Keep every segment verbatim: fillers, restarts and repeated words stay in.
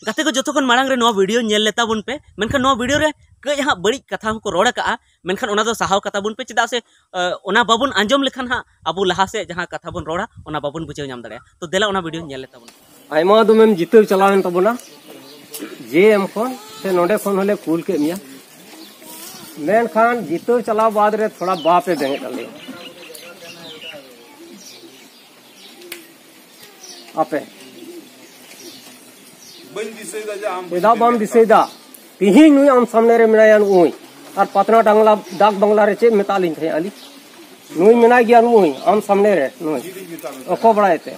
ᱜᱟᱛᱮ ᱠᱚ, ᱡᱚᱛᱚ ᱠᱷᱚᱱ ᱢᱟᱲᱟᱝ ᱨᱮ ᱱᱚᱣᱟ ᱵᱷᱤᱰᱤᱭᱳ ᱧᱮᱞ ᱞᱮᱛᱟ ᱵᱚᱱ ᱯᱮ, ᱢᱮᱱᱠᱷᱟᱱ ᱱᱚᱣᱟ ᱵᱷᱤᱰᱤᱭᱳ ᱨᱮ ᱠᱟᱹᱡ ᱦᱟᱸᱜ ᱵᱟᱹᱲᱤᱡ ᱠᱟᱛᱷᱟ ᱦᱚᱸᱠᱚ ᱨᱚᱲ ᱟᱠᱟᱜᱼᱟ, ᱢᱮᱱᱠᱷᱟᱱ ᱚᱱᱟ ᱫᱚ ᱥᱟᱦᱟᱣ ᱠᱟᱛᱟ ᱵᱚᱱ ᱯᱮ, ᱪᱮᱫᱟᱜ ᱥᱮ ᱚᱱᱟ ᱵᱟᱵᱚᱱ ᱟᱸᱡᱚᱢ ᱞᱮᱠᱷᱟᱱ ᱦᱟᱸᱜ ᱟᱵᱚ ᱞᱟᱦᱟ ᱥᱮᱫ ᱡᱟᱦᱟᱸ ᱠᱟᱛᱷᱟ ᱵᱚᱱ ᱨᱚᱲᱟ, ᱚᱱᱟ ᱵᱟᱵᱚᱱ ᱵᱩᱡᱷᱟᱹᱣ ᱧᱟᱢ ᱫᱟᱲᱮᱭᱟᱜᱼᱟ᱾ ᱛᱚ ᱫᱮᱞᱟ, ᱚᱱᱟ ᱵᱷᱤᱰᱤᱭᱳ ᱧᱮᱞ ᱞᱮᱛᱟ ᱵᱚᱱ ᱯᱮ᱾ ᱟᱭᱢᱟ ᱫᱚᱢᱮᱢ ᱡᱤᱛᱟᱹᱣ ᱪᱟᱞᱟᱣᱮᱱ ᱛᱟᱵᱚᱱᱟ, ᱡᱮ ᱮᱢ ᱠᱷᱚᱱ ᱥᱮ ᱱᱚᱰᱮ ᱠᱷᱚᱱ ᱦᱚᱸᱞᱮ ᱠᱩᱞ ᱠᱮᱫ ᱢᱮᱭᱟ, ᱢᱮᱱᱠᱷᱟᱱ ᱡᱤᱛᱟᱹᱣ ᱪᱟᱞᱟᱣ ᱵᱟᱫ ᱨᱮ ᱛᱷᱚᱲᱟ ᱵᱟᱯᱮ ᱵᱮᱸᱜᱮᱫ ᱞᱮᱭᱟ᱾ ᱟᱯᱮ ᱵᱟᱹᱧ ᱫᱤᱥᱟᱹᱭᱮᱫᱟ ᱡᱮ ᱟᱢ ᱪᱮᱫᱟᱜ ᱵᱟᱢ ᱫᱤᱥᱟᱹᱭᱮᱫᱟ? ᱛᱤᱦᱤᱧ ᱱᱩᱭ ᱟᱢ ᱥᱟᱢᱱᱮ ᱨᱮ ᱢᱮᱱᱟᱭᱟ, ᱱᱩᱭ ᱟᱨ ᱯᱟᱛᱱᱟ ᱰᱟᱝᱞᱟ ᱰᱟᱠ ᱵᱟᱝᱞᱟ ᱨᱮ ᱪᱮᱫ ᱢᱮᱛᱟ ᱞᱤᱧ ᱛᱟᱦᱮᱸᱫ ᱟᱹᱞᱤᱧ? ᱱᱩᱭ ᱢᱮᱱᱟᱭ ᱜᱮᱭᱟ, ᱱᱩᱭ ᱟᱢ ᱥᱟᱢᱱᱮ ᱨᱮ, ᱱᱩᱭ ᱚᱠᱚ ᱵᱟᱲᱟᱭ ᱛᱮ᱾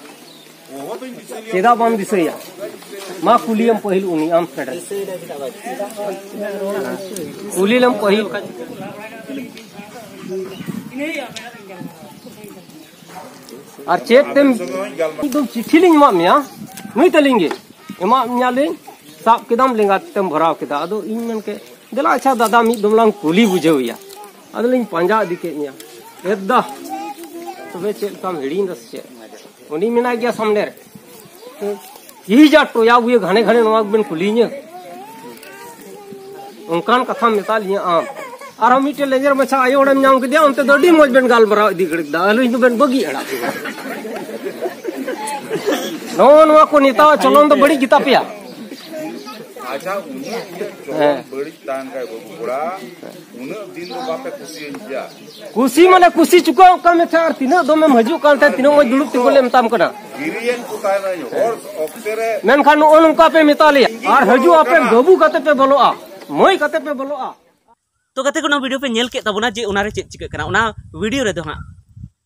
ᱪᱮᱫᱟᱜ ᱵᱟᱢ ᱫᱤᱥᱟᱹᱭᱟ? ᱢᱟ ᱠᱩᱞᱤᱭᱮᱢ ᱯᱟᱹᱦᱤᱞ ᱩᱱᱤ ᱟᱢ ᱯᱷᱮᱰ ᱨᱮ᱾ ᱠᱩᱞᱤ ᱞᱮᱢ ᱯᱟᱹᱦᱤᱞ᱾ ᱟᱨ ᱪᱮᱫ ᱛᱮᱢ, ᱮᱠᱫᱚᱢ ᱪᱤᱴᱷᱤ ᱞᱤᱧ ᱮᱢᱟᱫ ᱢᱮᱭᱟ, ᱱᱩᱭ ᱛᱟᱹᱞᱤᱧ ᱜᱮ ᱮᱢᱟᱫ ᱢᱮᱭᱟ ᱞᱤᱧ, ᱥᱟᱵ ᱠᱮᱫᱟᱢ, ᱞᱮᱸᱜᱟ ᱛᱮᱢ ᱵᱷᱚᱨᱟᱣ ᱠᱮᱫᱟ᱾ ᱟᱫᱚ ᱤᱧ ᱢᱮᱱ ᱠᱮᱫ, ᱫᱮᱞᱟ ᱟᱪᱪᱷᱟ ᱫᱟᱫᱟ, ᱢᱤᱫ ᱫᱚᱢ ᱞᱟᱝ ᱠᱩᱞᱤ ᱵᱩᱡᱷᱟᱹᱣ ᱮᱭᱟ᱾ ᱟᱫᱚ ᱞᱤᱧ ᱯᱟᱸᱡᱟ ᱤᱫᱤ ᱠᱮᱫ ᱢᱮᱭᱟ᱾ ᱮᱫᱟ, ᱛᱚᱵᱮ ᱪᱮᱫ ᱞᱮᱠᱟᱢ ᱦᱤᱲᱤᱧ ᱮᱫᱟ ᱥᱮ ᱪᱮᱫ? ᱩᱱᱤ ᱢᱮᱱᱟᱭ ᱜᱮᱭᱟ ᱥᱟᱢᱱᱮ ᱨᱮ, ᱠᱤ ᱡᱟ ᱴᱚᱭᱟ ᱵᱩᱭᱟᱹ, ᱜᱷᱟᱱᱮ ᱜᱷᱟᱱᱮ ᱱᱚᱣᱟ ᱜᱮᱵᱮᱱ ᱠᱩᱞᱤᱧᱟ? ᱚᱱᱠᱟᱱ ᱠᱟᱛᱷᱟᱢ ᱢᱮᱛᱟ ᱞᱤᱧᱟ ᱟᱢ᱾ ᱟᱨᱦᱚᱸ ᱢᱤᱫᱴᱮᱱ ᱞᱮᱸᱡᱮᱨ ᱢᱟᱪᱷᱟ ᱟᱭᱳ ᱦᱚᱲᱮᱢ ᱧᱟᱢ ᱠᱮᱫᱮᱭᱟ, ᱚᱱᱛᱮ ᱫᱚ ᱟᱹᱰᱤ ᱢᱚᱡᱽ ᱵᱮᱱ ᱜᱟᱞᱢᱟᱨᱟᱣ ᱤᱫᱤ ᱜᱷᱟᱹᱲᱤᱠ ᱫᱟ, ᱟᱹᱞᱤᱧ ᱫᱚᱵᱮᱱ ᱵᱟᱹᱜᱤ ᱟᱲᱟᱜ ᱠᱮᱫᱟ᱾ ᱱᱚᱜᱼᱚ ᱱᱚᱣᱟ ᱠᱚ ᱱᱮᱛᱟᱣᱟᱜ ᱪᱚᱞᱚᱱ ᱫᱚ ᱵᱟᱹᱲᱤᱡ ᱜᱮᱛᱟ ᱯᱮᱭᱟ᱾ ᱟᱪᱪᱷᱟ, ᱩᱱᱟᱹᱜ ᱤᱭᱟᱹ ᱪᱚᱞᱚᱱ ᱦᱮᱸ᱾ ᱵᱟᱹᱲᱤᱡ ᱛᱟᱦᱮᱱ ᱠᱷᱟᱡ ᱵᱟᱹᱵᱩ ᱠᱚᱲᱟ, ᱩᱱᱟᱹᱜ ᱫᱤᱱ ᱫᱚ ᱵᱟᱯᱮ ᱠᱩᱥᱤᱭᱟᱹᱧ ᱜᱮᱭᱟ᱾ ᱠᱩᱥᱤ ᱢᱟᱱᱮ ᱠᱩᱥᱤ ᱪᱩᱠᱟᱹᱣ ᱠᱟᱜ ᱢᱮ ᱛᱟᱦᱮᱸᱫ, ᱟᱨ ᱛᱤᱱᱟᱹᱜ ᱫᱚᱢᱮᱢ ᱦᱤᱡᱩᱜ ᱠᱟᱱ ᱛᱟᱦᱮᱸᱫ, ᱛᱤᱱᱟᱹᱜ ᱢᱚᱡᱽ ᱫᱩᱲᱩᱵ ᱛᱤᱸᱜᱩ ᱞᱮ ᱢᱮᱛᱟᱢ ᱠᱟᱱᱟ᱾ ᱜᱤᱨᱤᱭᱮᱱ ᱠᱚ ᱛᱟᱦᱮᱱᱟᱹᱧ ᱦᱚᱲ ᱚᱠᱛᱮ ᱨᱮ᱾ ᱢᱮᱱᱠᱷᱟᱱ ᱱᱚᱜᱼᱚ ᱱᱚᱝᱠᱟ ᱯᱮ ᱢᱮᱛᱟ ᱞᱮᱭᱟ, ᱟᱨ ᱦᱤᱡᱩᱜ ᱟᱯᱮ, ᱵᱟᱹᱵᱩ ᱠᱟᱛᱮ ᱯᱮ ᱵᱚᱞᱚᱜᱼᱟ, ᱢᱟᱹᱭ ᱠᱟᱛᱮ ᱯᱮ ᱵᱚᱞᱚᱜᱼᱟ᱾ ᱛᱚ ᱜᱟᱛᱮ ᱠᱚ, ᱱᱚᱣᱟ ᱵᱷᱤᱰᱤᱭᱳ ᱯᱮ ᱧᱮᱞ ᱠᱮᱫ ᱛᱟᱵᱚᱱᱟ ᱡᱮ ᱚᱱᱟᱨᱮ ᱪᱮᱫ ᱪᱤᱠᱟᱹᱜ ᱠᱟᱱᱟ᱾ ᱚᱱᱟ ᱵᱷᱤᱰᱤᱭᱳ ᱨᱮᱫᱚ ᱦᱟᱸᱜ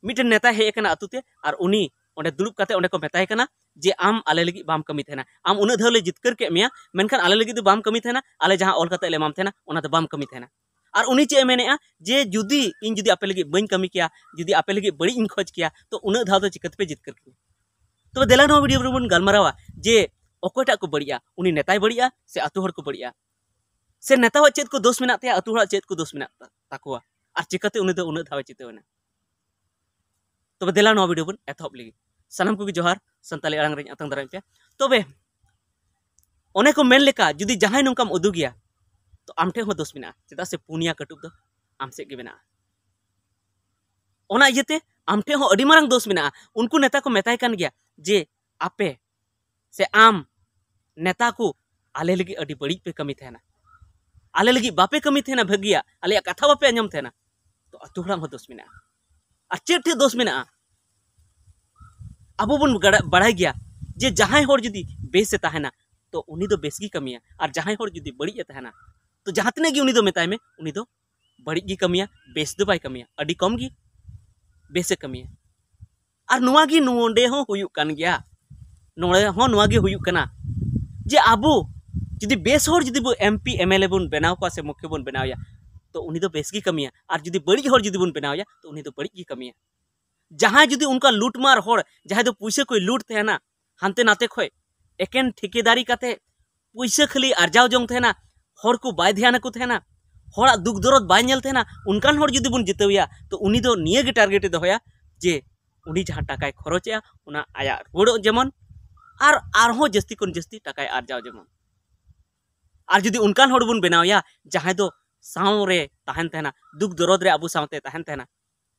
ᱢᱤᱫᱴᱮᱱ ᱱᱮᱛᱟᱭ ᱦᱮᱡ ᱟᱠᱟᱱᱟ ᱟᱛᱳ ᱛᱮ, ᱟᱨ ᱩᱱᱤ ᱚᱸᱰᱮ ᱫᱩᱲᱩᱵ ᱠᱟᱛᱮ ᱚᱸᱰᱮ ᱠᱚ ᱢᱮᱛᱟᱭ ᱠᱟᱱᱟ ᱡᱮ, "ᱟᱢ ᱟᱞᱮ ᱞᱟᱹᱜᱤᱫ ᱵᱟᱢ ᱠᱟᱹᱢᱤ ᱛᱟᱦᱮᱱᱟ, ᱟᱢ ᱩᱱᱟᱹᱜ ᱫᱷᱟᱣ ᱞᱮ ᱡᱤᱛᱠᱟᱹᱨ ᱠᱮᱫ ᱢᱮᱭᱟ, ᱢᱮᱱᱠᱷᱟᱱ ᱟᱞᱮ ᱞᱟᱹᱜᱤᱫ ᱫᱚ ᱵᱟᱢ ᱠᱟᱹᱢᱤ ᱛᱟᱦᱮᱱᱟ, ᱟᱞᱮ ᱡᱟᱦᱟᱸ ᱚᱞ ᱠᱟᱛᱮ ᱞᱮ ᱮᱢᱟᱢ ᱛᱟᱦᱮᱱᱟ ᱚᱱᱟ ᱫᱚ ᱵᱟᱢ ᱠᱟᱹᱢᱤ ᱛᱟᱦᱮᱱᱟ᱾" ᱟᱨ ᱩᱱᱤ ᱪᱮᱫ ᱮ ᱢᱮᱱᱮᱫᱼᱟ ᱡᱮ, "ᱡᱩᱫᱤ ᱤᱧ ᱡᱩᱫᱤ ᱟᱯᱮ ᱞᱟᱹᱜᱤᱫ ᱵᱟᱹᱧ ᱠᱟᱹᱢᱤ ᱠᱮᱭᱟ, ᱡᱩᱫᱤ ᱟᱯᱮ ᱞᱟᱹᱜᱤᱫ ᱵᱟᱹᱲᱤᱡ ᱤᱧ ᱠᱷᱚᱡᱽ ᱠᱮᱭᱟ, ᱛᱚ ᱩᱱᱟᱹᱜ ᱫᱷᱟᱣ ᱫᱚ ᱪᱤᱠᱟᱹ ᱛᱮᱯᱮ ᱡᱤᱛᱠᱟᱹᱨ ᱠᱤᱧᱟ?" ᱛᱚᱵᱮ ᱫᱮᱞᱟ ᱱᱚᱣᱟ ᱵᱷᱤᱰᱤᱭᱳ ᱨᱮᱵᱚᱱ ᱜᱟᱞᱢᱟᱨᱟᱣᱟ ᱡᱮ ᱚᱠᱚᱭᱴᱟᱜ ᱠᱚ ᱵᱟᱹᱲᱤᱡᱼᱟ, ᱩᱱᱤ ᱱᱮᱛᱟᱭ ᱵᱟᱹᱲᱤᱡᱼᱟ ᱥᱮ ᱱᱮᱛᱟᱣᱟᱜ ᱪᱮᱫ ᱠᱚ ᱫᱳᱥ ᱢᱮᱱᱟᱜ ᱛᱟᱭᱟ, ᱟᱹᱛᱩ ᱦᱚᱲᱟᱜ ᱪᱮᱫ ᱠᱚ ᱫᱳᱥ ᱢᱮᱱᱟᱜ ᱛᱟ-, ᱛᱟᱠᱚᱣᱟ, ᱟᱨ ᱪᱤᱠᱟᱹᱛᱮ ᱩᱱᱤ ᱫᱚ ᱩᱱᱟᱹᱜ ᱫᱷᱟᱣ ᱮ ᱡᱤᱛᱟᱹᱣ ᱮᱱᱟ? ᱛᱚᱵᱮ ᱫᱮᱞᱟ ᱱᱚᱣᱟ ᱵᱷᱤᱰᱤᱭᱳ ᱵᱚᱱ ᱮᱛᱚᱦᱚᱵ ᱞᱮᱜᱮ᱾ ᱥᱟᱱᱟᱢ ᱠᱚᱜᱮ ᱡᱚᱦᱟᱨ, ᱥᱟᱱᱛᱟᱲᱤ ᱟᱲᱟᱝ ᱨᱤᱧ ᱟᱛᱟᱝ ᱫᱟᱨᱟᱢ ᱯᱮᱭᱟ᱾ ᱛᱚᱵᱮ ᱚᱱᱮ ᱠᱚ ᱢᱮᱱ ᱞᱮᱠᱟ, ᱡᱩᱫᱤ ᱡᱟᱦᱟᱸᱭ ᱱᱚᱝᱠᱟᱢ ᱩᱫᱩᱜᱮᱭᱟ, ᱛᱚ ᱟᱢ ᱴᱷᱮᱱ ᱦᱚᱸ ᱫᱳᱥ ᱢᱮᱱᱟᱜᱼᱟ, ᱪᱮᱫᱟᱜ ᱥᱮ ᱯᱩᱱᱭᱟ ᱠᱟᱹᱴᱩᱵ ᱫᱚ ᱟᱢ ᱥᱮᱫ ᱜᱮ ᱢᱮᱱᱟᱜᱼᱟ᱾ ᱚᱱᱟ ᱤᱭᱟᱹᱛᱮ ᱟᱢ ᱴᱷᱮᱱ ᱦᱚᱸ ᱟᱹᱰᱤ ᱢᱟᱨᱟᱝ ᱫᱳᱥ ᱢᱮᱱᱟᱜᱼᱟ᱾ ᱩᱱᱠᱩ ᱱᱮᱛᱟ ᱠᱚ ᱢᱮᱛᱟᱭ ᱠᱟᱱ ᱜᱮᱭᱟ ᱡᱮ, ᱟᱯᱮ ᱥᱮ ᱟᱢ ᱱᱮᱛᱟ ᱠᱚ ᱟᱞᱮ ᱞᱟᱹᱜᱤᱫ ᱟᱹᱰᱤ ᱵᱟᱹᱲᱤᱡ ᱯᱮ ᱠᱟᱹᱢᱤ ᱛᱟᱦᱮᱱᱟ, ᱟᱞᱮ ᱞᱟᱹᱜᱤᱫ ᱵᱟᱯᱮ ᱠᱟᱹᱢᱤ ᱛᱟᱦᱮᱱᱟ ᱵᱷᱟᱹᱜᱤᱭᱟᱜ, ᱟᱞᱮᱭᱟᱜ ᱠᱟᱛᱷᱟ ᱵᱟᱯᱮ ᱟᱸᱡᱚᱢ ᱛᱟᱦᱮᱱᱟ᱾ ᱛᱚ ᱟᱹᱛᱩ ᱦᱚᱲᱟᱜ ᱦᱚᱸ ᱫᱳᱥ ᱢᱮᱱᱟᱜᱼᱟ᱾ ᱟᱨ ᱪᱮᱫ ᱴᱷᱮᱱ ᱫᱳᱥ ᱢᱮᱱᱟᱜᱼᱟ? ᱟᱵᱚ ᱵᱚᱱ ᱜᱟᱲᱟ-, ᱵᱟᱲᱟᱭ ᱜᱮᱭᱟ ᱡᱮ ᱡᱟᱦᱟᱸᱭ ᱦᱚᱲ ᱡᱩᱫᱤ ᱵᱮᱥ ᱮ ᱛᱟᱦᱮᱱᱟ, ᱛᱚ ᱩᱱᱤ ᱫᱚ ᱵᱮᱥ ᱜᱮ ᱠᱟᱹᱢᱤᱭᱟ, ᱟᱨ ᱡᱟᱦᱟᱸᱭ ᱦᱚᱲ ᱡᱩᱫᱤ ᱵᱟᱹᱲᱤᱡ ᱮ ᱛᱟᱦᱮᱱᱟ, ᱛᱚ ᱡᱟᱦᱟᱸ ᱛᱤᱱᱟᱹᱜ ᱜᱮ ᱩᱱᱤ ᱫᱚ ᱢᱮᱛᱟᱭ ᱢᱮ, ᱩᱱᱤ ᱫᱚ ᱵᱟᱹᱲᱤᱡ ᱜᱮ ᱠᱟᱹᱢᱤᱭᱟ, ᱵᱮᱥ ᱫᱚ ᱵᱟᱭ ᱠᱟᱹᱢᱤᱭᱟ, ᱟᱹᱰᱤ ᱠᱚᱢ ᱜᱮ ᱵᱮᱥ ᱮ ᱠᱟᱹᱢᱤᱭᱟ᱾ ᱟᱨ ᱱᱚᱣᱟ ᱜᱮ ᱱᱚᱰᱮ ᱦᱚᱸ ᱦᱩᱭᱩᱜ ᱠᱟᱱ ᱜᱮᱭᱟ, ᱱᱚᱰᱮ ᱦᱚᱸ ᱱᱚᱣᱟ ᱜᱮ ᱦᱩᱭᱩᱜ ᱠᱟᱱᱟ ᱡᱮ ᱟᱵᱚ ᱡᱩᱫᱤ ᱵᱮᱥ ᱦᱚᱲ ᱡᱩᱫᱤ ᱵᱚ M P M L A ᱵᱚᱱ ᱵᱮᱱᱟᱣ ᱠᱚᱣᱟ ᱥᱮ ᱢᱩᱠᱷᱤᱭᱟᱹ ᱵᱚᱱ ᱵᱮᱱᱟᱣ ᱮᱭᱟ, ᱛᱚ ᱩᱱᱤ ᱫᱚ ᱵᱮᱥ ᱜᱮ ᱠᱟᱹᱢᱤᱭᱟ, ᱟᱨ ᱡᱩᱫᱤ ᱵᱟᱹᱲᱤᱡ ᱦᱚᱲ ᱡᱩᱫᱤ ᱵᱚᱱ ᱵᱮᱱᱟᱣ ᱮᱭᱟ, ᱛᱚ ᱩᱱᱤ ᱫᱚ ᱵᱟᱹᱲᱤᱡ ᱜᱮ ᱠᱟᱹᱢᱤᱭᱟ᱾ ᱡᱟᱦᱟᱸᱭ ᱡᱩᱫᱤ ᱚᱱᱠᱟ ᱞᱩᱴᱢᱟᱨ ᱦᱚᱲ, ᱡᱟᱦᱟᱸᱭ ᱫᱚ ᱯᱩᱭᱥᱟᱹ ᱠᱚᱭ ᱞᱩᱴ ᱛᱟᱦᱮᱱᱟ, ᱦᱟᱱᱛᱮ ᱱᱟᱛᱮ ᱠᱷᱚᱡ ᱮᱠᱮᱱ ᱴᱷᱤᱠᱮᱫᱟᱨᱤ ᱠᱟᱛᱮ ᱯᱩᱭᱥᱟᱹ ᱠᱷᱟᱹᱞᱤ ᱟᱨᱡᱟᱣ ᱡᱚᱝ ᱛᱟᱦᱮᱱᱟ, ᱦᱚᱲ ᱠᱚ ᱵᱟᱭ ᱫᱷᱮᱭᱟᱱ ᱟᱠᱚ ᱛᱟᱦᱮᱱᱟ, ᱦᱚᱲᱟᱜ ᱫᱩᱠ ᱫᱚᱨᱚᱫ ᱵᱟᱭ ᱧᱮᱞ ᱛᱟᱦᱮᱱᱟ, ᱚᱱᱠᱟᱱ ᱦᱚᱲ ᱡᱩᱫᱤ ᱵᱚᱱ ᱡᱤᱛᱟᱹᱣ ᱮᱭᱟ, ᱛᱚ ᱩᱱᱤ ᱫᱚ ᱱᱤᱭᱟᱹ ᱜᱮ ᱴᱟᱨᱜᱮᱴ ᱮ ᱫᱚᱦᱚᱭᱟ ᱡᱮ ᱩᱱᱤ ᱡᱟᱦᱟᱸ ᱴᱟᱠᱟᱭ ᱠᱷᱚᱨᱚᱪᱮᱜᱼᱟ, ᱚᱱᱟ ᱟᱭᱟᱜ ᱨᱩᱣᱟᱹᱲᱚᱜ ᱡᱮᱢᱚᱱ, ᱟᱨ ᱟᱨᱦᱚᱸ ᱡᱟᱹᱥᱛᱤ ᱠᱷᱚᱱ ᱡᱟᱹᱥᱛᱤ ᱴᱟᱠᱟᱭ ᱟᱨᱡᱟᱣ ᱡᱮᱢᱚᱱ᱾ ᱟᱨ ᱡᱩᱫᱤ ᱚᱱᱠᱟᱱ ᱦᱚᱲ ᱵᱚᱱ ᱵᱮᱱᱟᱣ ᱮᱭᱟ, ᱡᱟᱦᱟᱸᱭ ᱫᱚ ᱥᱟᱶᱨᱮ ᱛᱟᱦᱮᱱ ᱛᱟᱦᱮᱱᱟ, ᱫᱩᱠ ᱫᱚᱨᱚᱫ ᱨᱮ ᱟᱵᱚ ᱥᱟᱶᱛᱮ ᱛᱟᱦᱮᱱ ᱛᱟᱦᱮᱱᱟ,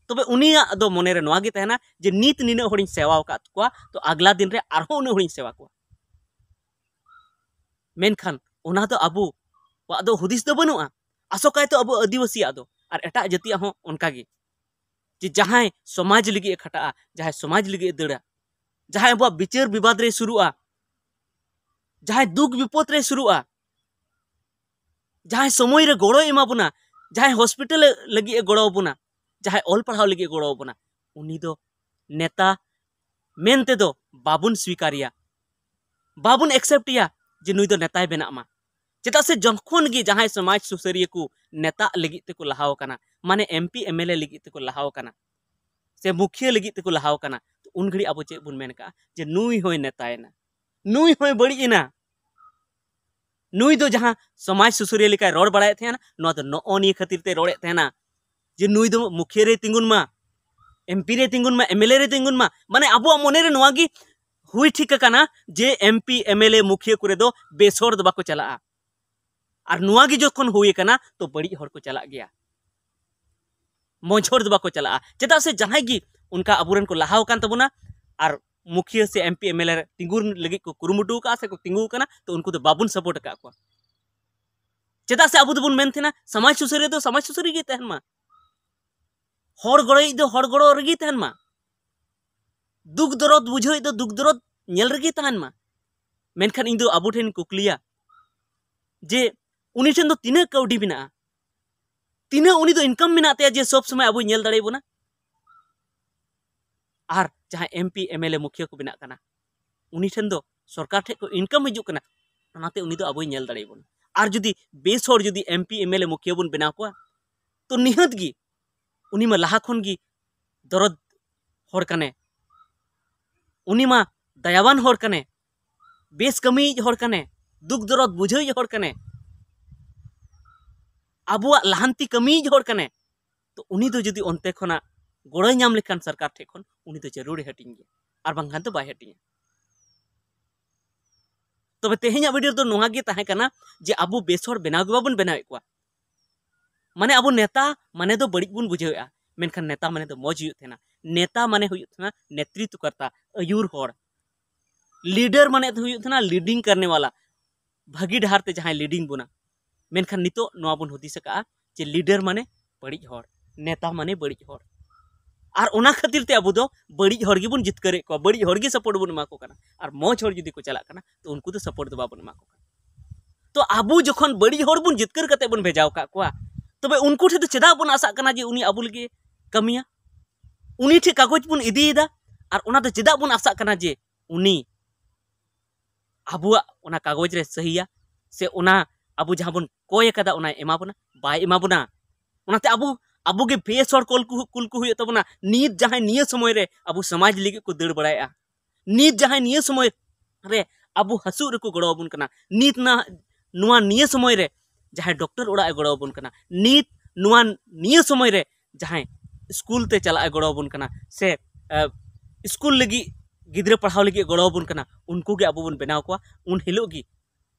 ᱛᱚᱵᱮ ᱩᱱᱤᱭᱟᱜ ᱫᱚ ᱢᱚᱱᱮᱨᱮ ᱱᱚᱣᱟ ᱜᱮ ᱛᱟᱦᱮᱱᱟ ᱡᱮ ᱱᱤᱛ ᱱᱤᱱᱟᱹᱜ ᱦᱚᱲᱤᱧ ᱥᱮᱵᱟ ᱟᱠᱟᱫ ᱠᱚᱣᱟ, ᱛᱚ ᱟᱜᱽᱞᱟ ᱫᱤᱱ ᱨᱮ ᱟᱨᱦᱚᱸ ᱩᱱᱟᱹᱜ ᱦᱚᱲᱤᱧ ᱥᱮᱵᱟ ᱠᱚᱣᱟ᱾ ᱢᱮᱱᱠᱷᱟᱱ ᱚᱱᱟ ᱫᱚ ᱟᱵᱚᱣᱟᱜ ᱫᱚ ᱦᱩᱫᱤᱥ ᱫᱚ ᱵᱟᱹᱱᱩᱜᱼᱟ, ᱟᱥᱚᱠᱟᱭᱛᱮ ᱟᱵᱚ ᱟᱹᱫᱤᱵᱟᱹᱥᱤᱭᱟᱜ ᱫᱚ᱾ ᱟᱨ ᱮᱴᱟᱜ ᱡᱟᱹᱛᱤᱭᱟᱜ ᱦᱚᱸ ᱚᱱᱠᱟ ᱜᱮ, ᱡᱮ ᱡᱟᱦᱟᱸᱭ ᱥᱚᱢᱟᱡᱽ ᱞᱟᱹᱜᱤᱫ ᱮ ᱠᱷᱟᱴᱟᱜᱼᱟ, ᱡᱟᱦᱟᱸᱭ ᱥᱚᱢᱟᱡᱽ ᱞᱟᱹᱜᱤᱫ ᱮ ᱫᱟᱹᱲᱟ, ᱡᱟᱦᱟᱸᱭ ᱟᱵᱚᱣᱟᱜ ᱵᱤᱪᱟᱹᱨ ᱵᱤᱵᱟᱫ ᱨᱮᱭ ᱥᱩᱨᱩᱜᱼᱟ, ᱡᱟᱦᱟᱸᱭ ᱫᱩᱠ ᱵᱤᱯᱚᱫ ᱨᱮᱭ ᱥᱩᱨᱩᱜᱼᱟ, ᱡᱟᱦᱟᱸᱭ ᱥᱚᱢᱚᱭ ᱨᱮ ᱜᱚᱲᱚᱭ ᱮᱢᱟ ᱵᱚᱱᱟ, ᱡᱟᱦᱟᱸᱭ ᱦᱚᱥᱯᱤᱴᱟᱞ ᱞᱟᱹᱜᱤᱫ ᱮ ᱜᱚᱲᱚ ᱟᱵᱚᱱᱟ, ᱡᱟᱦᱟᱸᱭ ᱚᱞ ᱯᱟᱲᱦᱟᱣ ᱞᱟᱹᱜᱤᱫ ᱮ ᱜᱚᱲᱚ ᱟᱵᱚᱱᱟ, ᱩᱱᱤ ᱫᱚ ᱱᱮᱛᱟ ᱢᱮᱱ ᱛᱮᱫᱚ ᱵᱟᱵᱚᱱ ᱥᱣᱤᱠᱟᱨᱮᱭᱟ, ᱵᱟᱵᱚᱱ ᱮᱠᱥᱮᱯᱴ ᱮᱭᱟ ᱡᱮ ᱱᱩᱭ ᱫᱚ ᱱᱮᱛᱟᱭ ᱵᱮᱱᱟᱜ ᱢᱟ᱾ ᱪᱮᱫᱟᱜ ᱥᱮ ᱡᱚᱠᱷᱚᱱ ᱜᱮ ᱡᱟᱦᱟᱸᱭ ᱥᱚᱢᱟᱡᱽ ᱥᱩᱥᱟᱹᱨᱤᱭᱟᱹ ᱠᱚ ᱱᱮᱛᱟ ᱞᱟᱹᱜᱤᱫ ᱛᱮᱠᱚ ᱞᱟᱦᱟᱣ ᱟᱠᱟᱱᱟ, ᱢᱟᱱᱮ M P M L A ᱞᱟᱹᱜᱤᱫ ᱛᱮᱠᱚ ᱞᱟᱦᱟᱣ ᱟᱠᱟᱱᱟ, ᱥᱮ ᱢᱩᱠᱷᱤᱭᱟᱹ ᱞᱟᱹᱜᱤᱫ ᱛᱮᱠᱚ ᱞᱟᱦᱟᱣ ᱟᱠᱟᱱᱟ, ᱛᱚ ᱩᱱ ᱜᱷᱟᱹᱲᱤᱡ ᱟᱵᱚ ᱪᱮᱫ ᱵᱚᱱ ᱢᱮᱱ ᱠᱟᱜᱼᱟ? ᱡᱮ ᱱᱩᱭ ᱦᱚᱸᱭ ᱱᱮᱛᱟᱭᱮᱱᱟ, ᱱᱩᱭ ᱦᱚᱸᱭ ᱵᱟᱹᱲᱤᱡ ᱮᱱᱟ᱾ ᱱᱩᱭ ᱫᱚ ᱡᱟᱦᱟᱸ ᱥᱚᱢᱟᱡᱽ ᱥᱩᱥᱟᱹᱨᱤᱭᱟᱹ ᱞᱮᱠᱟᱭ ᱨᱚᱲ ᱵᱟᱲᱟᱭᱮᱫ ᱛᱟᱦᱮᱱᱟ, ᱱᱚᱣᱟ ᱫᱚ ᱱᱚᱜᱼᱚ ᱱᱤᱭᱟᱹ ᱠᱷᱟᱹᱛᱤᱨ ᱛᱮ ᱨᱚᱲᱮᱫ ᱛᱟᱦᱮᱱᱟ ᱡᱮ ᱱᱩᱭ ᱫᱚ ᱢᱩᱠᱷᱤᱭᱟᱹ ᱨᱮᱭ ᱛᱤᱸᱜᱩᱱ ᱢᱟ, ᱮᱢ ᱯᱤ ᱨᱮᱭ ᱛᱤᱸᱜᱩᱱ ᱢᱟ, ᱮᱢ ᱮᱞ ᱮ ᱨᱮᱭ ᱛᱤᱸᱜᱩᱱ ᱢᱟ᱾ ᱢᱟᱱᱮ ᱟᱵᱚᱣᱟᱜ ᱢᱚᱱᱮ ᱨᱮ ᱱᱚᱣᱟ ᱜᱮ ᱦᱩᱭ ᱴᱷᱤᱠ ᱟᱠᱟᱱᱟ ᱡᱮ ᱮᱢᱯᱤ ᱮᱢᱮᱞᱮ ᱢᱩᱠᱷᱤᱭᱟᱹ ᱠᱚᱨᱮ ᱫᱚ ᱵᱮᱥ ᱦᱚᱲ ᱫᱚ ᱵᱟᱠᱚ ᱪᱟᱞᱟᱜᱼᱟ᱾ ᱟᱨ ᱱᱚᱣᱟ ᱜᱮ ᱡᱚᱠᱷᱚᱱ ᱦᱩᱭ ᱟᱠᱟᱱᱟ, ᱛᱚ ᱵᱟᱹᱲᱤᱡ ᱦᱚᱲ ᱠᱚ ᱪᱟᱞᱟᱜ ᱜᱮᱭᱟ, ᱢᱚᱡᱽ ᱦᱚᱲ ᱫᱚ ᱵᱟᱠᱚ ᱪᱟᱞᱟᱜᱼᱟ᱾ ᱪᱮᱫᱟᱜ ᱥᱮ ᱡᱟᱦᱟᱸᱭ ᱜᱮ ᱚᱱᱠᱟ ᱟᱵᱚᱨᱮᱱ ᱠᱚ ᱞᱟᱦᱟ ᱟᱠᱟᱱ ᱛᱟᱵᱚᱱᱟ ᱟᱨ ᱢᱩᱠᱷᱤᱭᱟᱹ ᱥᱮ ᱮᱢᱯᱤ ᱮᱢᱮᱞᱮ ᱨᱮ ᱛᱤᱸᱜᱩ ᱞᱟᱹᱜᱤᱫ ᱠᱚ ᱠᱩᱨᱩᱢᱩᱴᱩ ᱟᱠᱟᱫᱼᱟ ᱥᱮ ᱠᱚ ᱛᱤᱸᱜᱩ ᱟᱠᱟᱱᱟ, ᱛᱚ ᱩᱱᱠᱩ ᱫᱚ ᱵᱟᱵᱚᱱ ᱥᱟᱯᱳᱨᱴ ᱟᱠᱟᱫ ᱠᱚᱣᱟ᱾ ᱪᱮᱫᱟᱜ ᱥᱮ ᱟᱵᱚ ᱫᱚᱵᱚᱱ ᱢᱮᱱ ᱛᱟᱦᱮᱱᱟ, ᱥᱚᱢᱟᱡᱽ ᱥᱩᱥᱟᱹᱨᱤᱭᱟᱹ ᱫᱚ ᱥᱚᱢᱟᱡᱽ ᱥᱩᱥᱟᱹᱨᱤᱭᱟᱹ ᱜᱮ ᱛᱟᱦᱮᱱ ᱢᱟ, ᱦᱚᱲ ᱜᱚᱲᱚᱭᱤᱡ ᱫᱚ ᱦᱚᱲ ᱜᱚᱲᱚ ᱨᱮᱜᱮ ᱛᱟᱦᱮᱱ ᱢᱟ, ᱫᱩᱠ ᱫᱚᱨᱚᱫ ᱵᱩᱡᱷᱟᱹᱣᱤᱡ ᱫᱚ ᱫᱩᱠ ᱫᱚᱨᱚᱫ ᱧᱮᱞ ᱨᱮᱜᱮ ᱛᱟᱦᱮᱱ ᱢᱟ᱾ ᱢᱮᱱᱠᱷᱟᱱ ᱤᱧ ᱫᱚ ᱟᱵᱚ ᱴᱷᱮᱱ ᱠᱩᱠᱞᱤᱭᱟ ᱡᱮ ᱩᱱᱤ ᱴᱷᱮᱱ ᱫᱚ ᱛᱤᱱᱟᱹᱜ ᱠᱟᱹᱣᱰᱤ ᱢᱮᱱᱟᱜᱼᱟ, ᱛᱤᱱᱟᱹᱜ ᱩᱱᱤ ᱫᱚ ᱤᱱᱠᱟᱢ ᱢᱮᱱᱟᱜ ᱛᱟᱭᱟ ᱡᱮ ᱥᱚᱵ ᱥᱚᱢᱚᱭ ᱟᱵᱚᱭ ᱧᱮᱞ ᱫᱟᱲᱮᱭᱟᱵᱚᱱᱟ? ᱟᱨ ᱡᱟᱦᱟᱸᱭ ᱮᱢᱯᱤ ᱮᱢᱮᱞᱮ ᱢᱩᱠᱷᱤᱭᱟᱹ ᱠᱚ ᱵᱮᱱᱟᱜ ᱠᱟᱱᱟ, ᱩᱱᱤ ᱴᱷᱮᱱ ᱫᱚ ᱥᱚᱨᱠᱟᱨ ᱴᱷᱮᱱ ᱠᱷᱚᱱ ᱤᱱᱠᱟᱢ ᱦᱤᱡᱩᱜ ᱠᱟᱱᱟ, ᱚᱱᱟᱛᱮ ᱩᱱᱤ ᱫᱚ ᱟᱵᱚᱭ ᱧᱮᱞ ᱫᱟᱲᱮᱭᱟᱵᱚᱱᱟ᱾ ᱟᱨ ᱡᱩᱫᱤ ᱵᱮᱥ ᱦᱚᱲ ᱡᱩᱫᱤ ᱮᱢᱯᱤ ᱮᱢᱮᱞᱮ ᱢᱩᱠᱷᱤᱭᱟᱹ ᱵᱚᱱ ᱵᱮᱱᱟᱣ ᱠᱚᱣᱟ, ᱛᱚ ᱱᱤᱦᱟᱹᱛ ᱜᱮ ᱩᱱᱤ ᱢᱟ ᱞᱟᱦᱟ ᱠᱷᱚᱱ ᱜᱮ ᱫᱚᱨᱚᱫ ᱦᱚᱲ ᱠᱟᱱᱮ, ᱩᱱᱤ ᱢᱟ ᱫᱟᱭᱟᱣᱟᱱ ᱦᱚᱲ ᱠᱟᱱᱮ, ᱵᱮᱥ ᱠᱟᱹᱢᱤᱭᱤᱡ ᱦᱚᱲ ᱠᱟᱱᱮ, ᱫᱩᱠ ᱫᱚᱨᱚᱫ ᱵᱩᱡᱷᱟᱹᱣᱤᱡ ᱦᱚᱲ ᱠᱟᱱᱮ, ᱟᱵᱚᱣᱟᱜ ᱞᱟᱦᱟᱱᱛᱤ ᱠᱟᱹᱢᱤᱭᱤᱡ ᱦᱚᱲ ᱠᱟᱱᱮ᱾ ᱛᱚ ᱩᱱᱤ ᱫᱚ ᱡᱩᱫᱤ ᱚᱱᱛᱮ ᱠᱷᱚᱱᱟᱜ ᱜᱚᱲᱚᱭ ᱧᱟᱢ ᱞᱮᱠᱷᱟᱱ ᱥᱚᱨᱠᱟᱨ ᱴᱷᱮᱱ ᱠᱷᱚᱱ, ᱩᱱᱤ ᱫᱚ ᱡᱟᱹᱨᱩᱲᱮ ᱦᱟᱹᱴᱤᱧ ᱜᱮᱭᱟ, ᱟᱨ ᱵᱟᱝᱠᱷᱟᱱ ᱫᱚ ᱵᱟᱭ ᱦᱟᱹᱴᱤᱧᱟ᱾ ᱛᱚᱵᱮ ᱛᱮᱦᱮᱧᱟᱜ ᱵᱷᱤᱰᱤᱭᱳ ᱫᱚ ᱱᱚᱣᱟ ᱜᱮ ᱛᱟᱦᱮᱸ ᱠᱟᱱᱟ ᱡᱮ ᱟᱵᱚ ᱵᱮᱥ ᱦᱚᱲ ᱵᱮᱱᱟᱣ ᱜᱮ ᱵᱟᱵᱚᱱ ᱵᱮᱱᱟᱣᱮᱫ ᱠᱚᱣᱟ᱾ ᱢᱟᱱᱮ ᱟᱵᱚ ᱱᱮᱛᱟ ᱢᱟᱱᱮ ᱫᱚ ᱵᱟᱹᱲᱤᱡ ᱵᱚᱱ ᱵᱩᱡᱷᱟᱹᱣᱮᱫᱼᱟ, ᱢᱮᱱᱠᱷᱟᱱ ᱱᱮᱛᱟ ᱢᱟᱱᱮ ᱫᱚ ᱢᱚᱡᱽ ᱦᱩᱭᱩᱜ ᱛᱟᱦᱮᱱᱟ᱾ ᱱᱮᱛᱟ ᱢᱟᱱᱮ ᱦᱩᱭᱩᱜ ᱛᱟᱦᱮᱱᱟ ᱱᱮᱛᱨᱤᱛᱵᱠᱚᱨᱛᱟ, ᱟᱹᱭᱩᱨ ᱦᱚᱲ᱾ ᱞᱤᱰᱟᱨ ᱢᱟᱱᱮ ᱫᱚ ᱦᱩᱭᱩᱜ ᱛᱟᱦᱮᱱᱟ ᱞᱤᱰᱤᱝ ᱠᱟᱨᱱᱮ ᱣᱟᱞᱟ, ᱵᱷᱟᱹᱜᱤ ᱰᱟᱦᱟᱨ ᱛᱮ ᱡᱟᱦᱟᱸᱭ ᱞᱤᱰᱤᱝ ᱵᱚᱱᱟ᱾ ᱢᱮᱱᱠᱷᱟᱱ ᱱᱤᱛᱚᱜ ᱱᱚᱣᱟ ᱵᱚᱱ ᱦᱩᱫᱤᱥ ᱟᱠᱟᱫᱼᱟ ᱡᱮ ᱞᱤᱰᱟᱨ ᱢᱟᱱᱮ ᱵᱟᱹᱲᱤᱡ ᱦᱚᱲ, ᱱᱮᱛᱟ ᱢᱟᱱᱮ ᱵᱟᱹᱲᱤᱡ ᱦᱚᱲ᱾ ᱟᱨ ᱚᱱᱟ ᱠᱷᱟᱹᱛᱤᱨ ᱛᱮ ᱟᱵᱚ ᱫᱚ ᱵᱟᱹᱲᱤᱡ ᱦᱚᱲ ᱜᱮᱵᱚᱱ ᱡᱤᱛᱠᱟᱹᱨᱮᱫ ᱠᱚᱣᱟ, ᱵᱟᱹᱲᱤᱡ ᱦᱚᱲ ᱜᱮ ᱥᱟᱯᱳᱨᱴ ᱵᱚᱱ ᱮᱢᱟ ᱠᱚ ᱠᱟᱱᱟ᱾ ᱟᱨ ᱢᱚᱡᱽ ᱦᱚᱲ ᱡᱩᱫᱤ ᱠᱚ ᱪᱟᱞᱟᱜ ᱠᱟᱱᱟ, ᱛᱚ ᱩᱱᱠᱩ ᱫᱚ ᱥᱟᱯᱳᱨᱴ ᱫᱚ ᱵᱟᱵᱚᱱ ᱮᱢᱟ ᱠᱚ ᱠᱟᱱᱟ᱾ ᱛᱚ ᱟᱵᱚ ᱡᱚᱠᱷᱚᱱ ᱵᱟᱹᱲᱤᱡ ᱦᱚᱲ ᱵᱚᱱ ᱡᱤᱛᱠᱟᱹᱨ ᱠᱟᱛᱮ ᱵᱚᱱ ᱵᱷᱮᱡᱟᱣ ᱟᱠᱟᱫ ᱠᱚᱣᱟ, ᱛᱚᱵᱮ ᱩᱱᱠᱩ ᱴᱷᱮᱱ ᱫᱚ ᱪᱮᱫᱟᱜ ᱵᱚᱱ ᱟᱥᱟᱜ ᱠᱟᱱᱟ ᱡᱮ ᱩᱱᱤ ᱟᱵᱚ ᱞᱟᱹᱜᱤᱫ ᱠᱟᱹᱢᱤᱭᱟ? ᱩᱱᱤ ᱴᱷᱮᱱ ᱠᱟᱜᱚᱡᱽ ᱵᱚᱱ ᱤᱫᱤᱭᱮᱫᱟ, ᱟᱨ ᱚᱱᱟ ᱫᱚ ᱪᱮᱫᱟᱜ ᱵᱚᱱ ᱟᱥᱟᱜ ᱠᱟᱱᱟ ᱡᱮ ᱩᱱᱤ ᱟᱵᱚᱣᱟᱜ ᱚᱱᱟ ᱠᱟᱜᱚᱡᱽ ᱨᱮ ᱥᱟᱹᱦᱤᱭᱟ, ᱥᱮ ᱚᱱᱟ ᱟᱵᱚ ᱡᱟᱦᱟᱸ ᱵᱚᱱ ᱠᱚᱭ ᱟᱠᱟᱫᱟ ᱚᱱᱟᱭ ᱮᱢᱟ ᱵᱚᱱᱟ? ᱵᱟᱭ ᱮᱢᱟ ᱵᱚᱱᱟ᱾ ᱚᱱᱟᱛᱮ ᱟᱵᱚ, ᱟᱵᱚ ᱜᱮ ᱵᱮᱥ ᱦᱚᱲ ᱠᱚᱞ ᱠᱚ, ᱠᱩᱞ ᱠᱚ ᱦᱩᱭᱩᱜ ᱛᱟᱵᱚᱱᱟ᱾ ᱱᱤᱛ ᱡᱟᱦᱟᱸᱭ ᱱᱤᱭᱟᱹ ᱥᱚᱢᱚᱭ ᱨᱮ ᱟᱵᱚ ᱥᱚᱢᱟᱡᱽ ᱞᱟᱹᱜᱤᱫ ᱠᱚ ᱫᱟᱹᱲ ᱵᱟᱲᱟᱭᱮᱫᱼᱟ, ᱱᱤᱛ ᱡᱟᱦᱟᱸᱭ ᱱᱤᱭᱟᱹ ᱥᱚᱢᱚᱭ ᱨᱮ ᱟᱵᱚ ᱦᱟᱹᱥᱩᱜ ᱨᱮᱠᱚ ᱜᱚᱲᱚ ᱟᱵᱚᱱ ᱠᱟᱱᱟ, ᱱᱤᱛ ᱱᱟ-, ᱱᱚᱣᱟ ᱱᱤᱭᱟᱹ ᱥᱚᱢᱚᱭ ᱨᱮ ᱡᱟᱦᱟᱸᱭ ᱰᱚᱠᱴᱚᱨ ᱚᱲᱟᱜ ᱮ ᱜᱚᱲᱚ ᱟᱵᱚᱱ ᱠᱟᱱᱟ, ᱱᱤᱛ ᱱᱚᱣᱟ ᱱᱤᱭᱟᱹ ᱥᱚᱢᱚᱭ ᱨᱮ ᱡᱟᱦᱟᱸᱭ ᱥᱠᱩᱞ ᱛᱮ ᱪᱟᱞᱟᱜ ᱮ ᱜᱚᱲᱚ ᱟᱵᱚᱱ ᱠᱟᱱᱟ, ᱥᱮ, ᱮ, ᱥᱠᱩᱞ ᱞᱟᱹᱜᱤᱫ ᱜᱤᱫᱽᱨᱟᱹ ᱯᱟᱲᱦᱟᱣ ᱞᱟᱹᱜᱤᱫ ᱜᱚᱲᱚ ᱟᱵᱚᱱ ᱠᱟᱱᱟ, ᱩᱱᱠᱩ ᱜᱮ ᱟᱵᱚ ᱵᱚᱱ ᱵᱮᱱᱟᱣ ᱠᱚᱣᱟ, ᱩᱱ ᱦᱤᱞᱳᱜ ᱜᱮ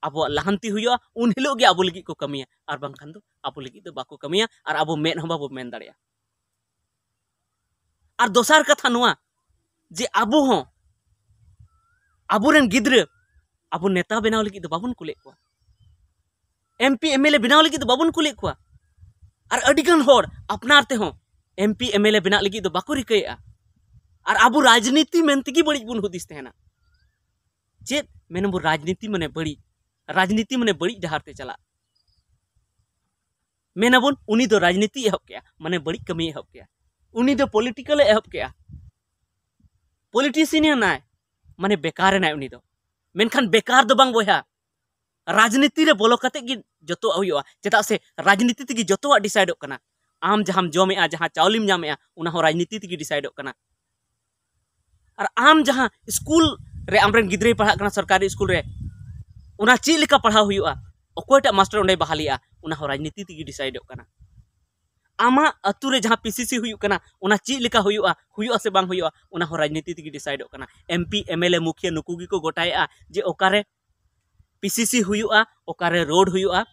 ᱟᱵᱚᱣᱟᱜ ᱞᱟᱦᱟᱱᱛᱤ ᱦᱩᱭᱩᱜᱼᱟ, ᱩᱱ ᱦᱤᱞᱳᱜ ᱜᱮ ᱟᱵᱚ ᱞᱟᱹᱜᱤᱫ ᱠᱚ ᱠᱟᱹᱢᱤᱭᱟ, ᱟᱨ ᱵᱟᱝᱠᱷᱟᱱ ᱫᱚ ᱟᱵᱚ ᱞᱟᱹᱜᱤᱫ ᱫᱚ ᱵᱟᱠᱚ ᱠᱟᱹᱢᱤᱭᱟ ᱟᱨ ᱟᱵᱚ ᱢᱮᱫ ᱦᱚᱸ ᱵᱟᱵᱚ ᱢᱮᱱ ᱫᱟᱲᱮᱭᱟᱜᱼᱟ᱾ ᱟᱨ ᱫᱚᱥᱟᱨ ᱠᱟᱛᱷᱟ ᱱᱚᱣᱟ, ᱡᱮ ᱟᱵᱚ ᱦᱚᱸ ᱟᱵᱚᱨᱮᱱ ᱜᱤᱫᱽᱨᱟᱹ ᱟᱵᱚ ᱱᱮᱛᱟ ᱵᱮᱱᱟᱣ ᱞᱟᱹᱜᱤᱫ ᱫᱚ ᱵᱟᱵᱚᱱ ᱠᱩᱞᱮᱫ ᱠᱚᱣᱟ, M P M L A ᱵᱮᱱᱟᱣ ᱞᱟᱹᱜᱤᱫ ᱫᱚ ᱵᱟᱵᱚᱱ ᱠᱩᱞᱮᱫ ᱠᱚᱣᱟ᱾ ᱟᱨ ᱟᱹᱰᱤᱜᱟᱱ ᱦᱚᱲ ᱟᱯᱱᱟᱨ ᱛᱮᱦᱚᱸ M P M L A ᱵᱮᱱᱟᱜ ᱞᱟᱹᱜᱤᱫ ᱫᱚ ᱵᱟᱠᱚ ᱨᱤᱠᱟᱹᱭᱮᱫᱼᱟ᱾ ᱟᱨ ᱟᱵᱚ ᱨᱟᱡᱽᱱᱤᱛᱤ ᱢᱮᱱ ᱛᱮᱜᱮ ᱵᱟᱹᱲᱤᱡ ᱵᱚᱱ ᱦᱩᱫᱤᱥ ᱛᱟᱦᱮᱱᱟ᱾ ᱪᱮᱫ ᱢᱮᱱᱟᱵᱚ? ᱨᱟᱡᱽᱱᱤᱛᱤ ᱢᱟᱱᱮ ᱵᱟᱹᱲᱤᱡ, ᱨᱟᱡᱽᱱᱤᱛᱤ ᱢᱟᱱᱮ ᱵᱟᱹᱲᱤᱡ ᱰᱟᱦᱟᱨ ᱛᱮ ᱪᱟᱞᱟᱜ᱾ ᱢᱮᱱᱟᱵᱚᱱ ᱩᱱᱤ ᱫᱚ ᱨᱟᱡᱽᱱᱤᱛᱤ ᱮᱦᱚᱵ ᱠᱮᱜᱼᱟ, ᱢᱟᱱᱮ ᱵᱟᱹᱲᱤᱡ ᱠᱟᱹᱢᱤᱭ ᱮᱦᱚᱵ ᱠᱮᱜᱼᱟ᱾ ᱩᱱᱤ ᱫᱚ ᱯᱚᱞᱤᱴᱤᱠᱟᱞ ᱮ ᱮᱦᱚᱵ ᱠᱮᱜᱼᱟ, ᱯᱚᱞᱤᱴᱤᱥᱤᱭᱟᱱ ᱮᱱᱟᱭ, ᱢᱟᱱᱮ ᱵᱮᱠᱟᱨ ᱮᱱᱟᱭ ᱩᱱᱤ ᱫᱚ᱾ ᱢᱮᱱᱠᱷᱟᱱ ᱵᱮᱠᱟᱨ ᱫᱚ ᱵᱟᱝ ᱵᱚᱭᱦᱟ, ᱨᱟᱡᱽᱱᱤᱛᱤ ᱨᱮ ᱵᱚᱞᱚ ᱠᱟᱛᱮ ᱜᱮ ᱡᱚᱛᱚᱣᱟᱜ ᱦᱩᱭᱩᱜᱼᱟ᱾ ᱪᱮᱫᱟᱜ ᱥᱮ ᱨᱟᱡᱽᱱᱤᱛᱤ ᱛᱮᱜᱮ ᱡᱚᱛᱚᱣᱟᱜ ᱰᱤᱥᱟᱭᱤᱰᱚᱜ ᱠᱟᱱᱟ᱾ ᱟᱢ ᱡᱟᱦᱟᱸᱢ ᱡᱚᱢᱮᱜᱼᱟ, ᱡᱟᱦᱟᱸ ᱪᱟᱣᱞᱮᱢ ᱧᱟᱢᱮᱜᱼᱟ, ᱚᱱᱟ ᱦᱚᱸ ᱨᱟᱡᱽᱱᱤᱛᱤ ᱛᱮᱜᱮ ᱰᱤᱥᱟᱭᱤᱰᱚᱜ ᱠᱟᱱᱟ᱾ ᱟᱨ ᱟᱢ ᱡᱟᱦᱟᱸ ᱥᱠᱩᱞ ᱨᱮ ᱟᱢᱨᱮᱱ ᱜᱤᱫᱽᱨᱟᱹᱭ ᱯᱟᱲᱦᱟᱜ ᱠᱟᱱᱟ, ᱥᱚᱨᱠᱟᱨᱤ ᱥᱠᱩᱞ ᱨᱮ, ᱚᱱᱟ ᱪᱮᱫ ᱞᱮᱠᱟ ᱯᱟᱲᱦᱟᱣ ᱦᱩᱭᱩᱜᱼᱟ, ᱚᱠᱚᱭᱴᱟᱜ ᱢᱟᱥᱴᱟᱨ ᱚᱸᱰᱮᱭ ᱵᱟᱦᱟᱞᱤᱜᱼᱟ, ᱚᱱᱟ ᱦᱚᱸ ᱨᱟᱡᱽᱱᱤᱛᱤ ᱛᱮᱜᱮ ᱰᱤᱥᱟᱭᱤᱰᱚᱜ ᱠᱟᱱᱟ᱾ ᱟᱢᱟᱜ ᱟᱹᱛᱩ ᱨᱮ ᱡᱟᱦᱟᱸ ᱯᱤ ᱥᱤ ᱥᱤ ᱦᱩᱭᱩᱜ ᱠᱟᱱᱟ, ᱚᱱᱟ ᱪᱮᱫ ᱞᱮᱠᱟ ᱦᱩᱭᱩᱜᱼᱟ, ᱦᱩᱭᱩᱜᱼᱟ ᱥᱮ ᱵᱟᱝ ᱦᱩᱭᱩᱜᱼᱟ, ᱚᱱᱟ ᱦᱚᱸ ᱨᱟᱡᱽᱱᱤᱛᱤ ᱛᱮᱜᱮ ᱰᱤᱥᱟᱭᱤᱰᱚᱜ ᱠᱟᱱᱟ᱾ M P, M L A, ᱢᱩᱠᱷᱤᱭᱟᱹ ᱱᱩᱠᱩ ᱜᱮᱠᱚ ᱜᱚᱴᱟᱭᱮᱜᱼᱟ ᱡᱮ ᱚᱠᱟᱨᱮ ᱯᱤ ᱥᱤ ᱥᱤ ᱦᱩᱭᱩᱜᱼᱟ, ᱚᱠᱟᱨᱮ ᱨᱳᱰ ᱦᱩᱭᱩᱜᱼᱟ,